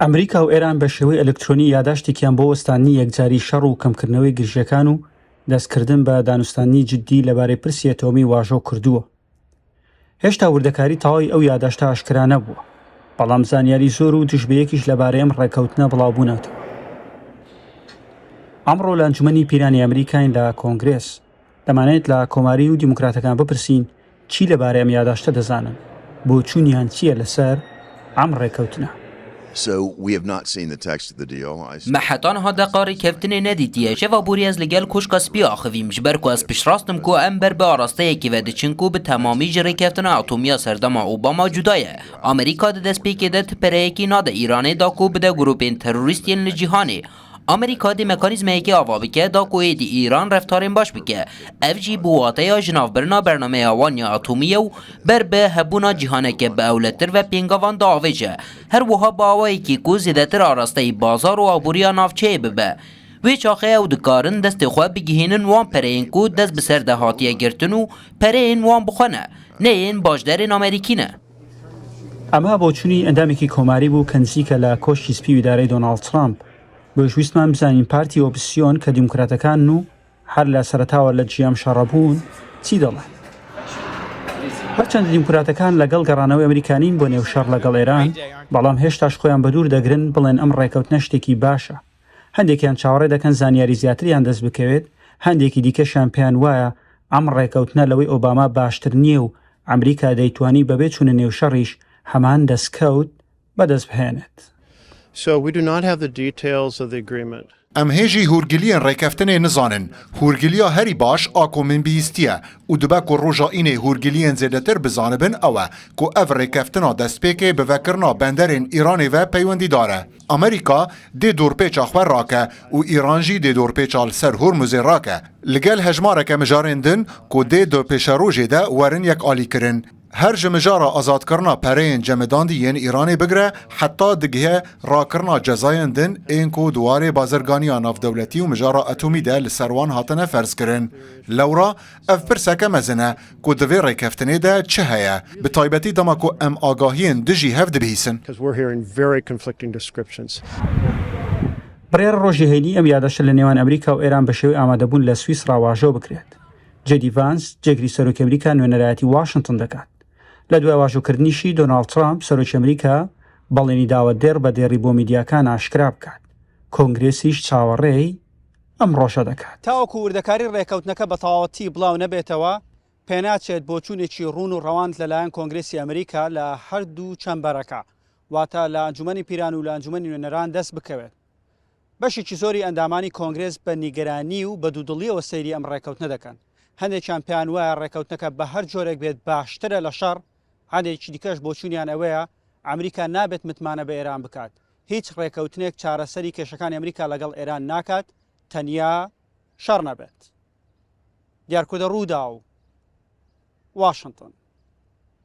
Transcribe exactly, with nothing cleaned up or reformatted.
ئەمریکا و ئێران بە شێوەی ئەلکترۆنی یاداشتێکیان بۆ وەستاندنی یەکجاری شەڕ و کەمکردنەوەی گرژیەکان و دەستکردن بە دانوستاندنی جددی لەبارەی پرسی ئەتۆمی واژۆ کردووە. هێشتا وردەکاری تەواوی ئەو یاداشتە ئاشکرا نەبووە، بەڵام زانیاری زۆر و دژبەیەکیش لەبارەی ئەم ڕێکەوتنە بڵاوبوونەتەوە. ئەمڕۆ لە ئەنجومەنی پیرانی ئەمریکاین لە کۆنگرێس. دەمانێت لە کۆماری و دیموکراتەکان بپرسین چی لەبارەی ئەم یاداشتە دەزانن، بۆچوونیان چییە لەسەر ئەم ڕێکەوتنە. So we have not seen the text of the deal. I Me heta niha deqa rêkeftinê nedîtiye. Şeva borî ez li gel Koşka Spî axivîm, ji ber ku ez piştrast im ku em ber bi arasteyekê ve diçin ku bi temamî ji rêkeftina atomî ya serdema Obama cuda ye. Amerîka di destpêkê de ti pereyekî nade Îranê da ku bide grûpên terorîst yên li cîhanê. Amerîka dê mekanîzmeyekê ava bike da ku êdî Îran reftarên baş bike. Ev jî bi wateya jinavbirina bernameya wan ya atomî ye û ber bi hebûna cîhaneke bi ewletir ve pêngavan diavêje. Her wiha bi awayekî ku zêdetir arasteyî bazar û aboriya navçeyê bibe. Wê çaxê ew dikarin destê xwe bigihînin wan pereyên ku dest bi ser de hatiye girtin û pereyên wan bi xwe ne, ne yên başderên Amerîkî ne. ئەمە بۆچوونی ئەندامێکی کۆماری بوو کە نزیکە لە کۆشکی سپی و ئیدارەی دۆناڵد ترامپ. بۆیش ویستمان بزانین پارتی ئۆپسیۆن کە دیموکراتەکان و هەر لە سەرەتاوە لە جیام شەڕە بوون چی دەڵێن. هەرچەند دیموکراتەکان لەگەڵ گەڕانەوەی ئەمریکانین بۆ نێو شەڕ لەگەڵ ئێران، بەڵام هێشتاش خۆیان بە دوور دەگرن بڵێن ئەم ڕێکەوتنە شتێکی باشە. هەندێکیان چاوەڕێ دەکەن زانیاری زیاتریان دەست بکەوێت، هەندێکی دیکەشیان پێیان وایە ئەم ڕێکەوتنە لەوەی ئۆباما باشتر نییە و ئەمریکا دەیتوانی بەبێ چوونە نێو شەڕیش هەمان دەستکەوت بەدەست بهێنێت. So we do not have the details of the agreement. Em hê jî hûrgiliyên rêkeftinê nizanin. Hûrgiliya herî baş a ku min bihîstiye û dibe ku roja înê hûrgiliyên zêdetir bizanibin ew e ku ev rêkeftina destpêkê bi vekirina benderên Îranê ve peywendîdar e. Amerîka dê dorpêça xwe rake û Îran jî dê dorpêça li ser Hormuzê rake. Li gel hejmareke mijarên din ku dê di pêşerojê de werin yekalîkirin. Her ji mijara azadkirina pereyên cemidandî yên Îranê bigire heta digihe rakirina cezayên din ên ku di warê bazirganiya navdewletî û mijara etomî de li ser wan hatine ferzkirin. Lewra ev pirseke mezin e ku di vê rêkeftinê de çi heye, bi taybetî dema ku em agahiyên dijî hev dibihîsin. Because we're hearing very conflicting descriptions. بڕیارە ڕۆژی هەینی ئەم یاداشە لە نێوان ئەمریکا و ئێران بە شێوەی ئامادەبوون لە سویسرا واژۆ بکرێت. جێ دی ڤانس، جێگری سەرۆکی ئەمریکا، نوێنەرایەتی واشنگتن دەکات. لە دوای واژۆکردنیشی دۆناڵد ترامپ، سەرۆکی ئەمریکا بەڵێنی داوە دێڕ بە دێڕی بۆ میدیاکان ئاشکرا بکات. کۆنگرێسیش چاوەڕێی ئەم ڕۆژە دەکات. تاوەکو وردەکاری ڕێکەوتنەکە بە تەواوەتی بڵاو نەبێتەوە، پێناچێت بۆچوونێکی ڕوون و ڕەوان لەلایەن کۆنگرێسی ئەمریکا لە هەردوو چەمبەرەکە، واتە لە ئەنجومەنی پیران و لە ئەنجومەنی نوێنەران دەست بکەوێت. بەشێکی زۆری ئەندامانی کۆنگرێس بە نیگەرانی و بە دوودڵیەوە سەیری ئەم ڕێکەوتنە دەکەن. هەندێکیان پێیان وایە ڕێکەوتنەکە بە هەر جۆرێک بێت باشترە لە شەڕ، هەندێکی دیکەش بۆچوونیان ئەوەیە ئەمریکا نابێت متمانە بە ئێران بکات. هیچ ڕێکەوتنێک چارەسەری کێشەکانی ئەمریکا لەگەڵ ئێران ناکات، تەنیا شەڕ نەبێت. دیارکۆدە ڕووداو، واشنگتن.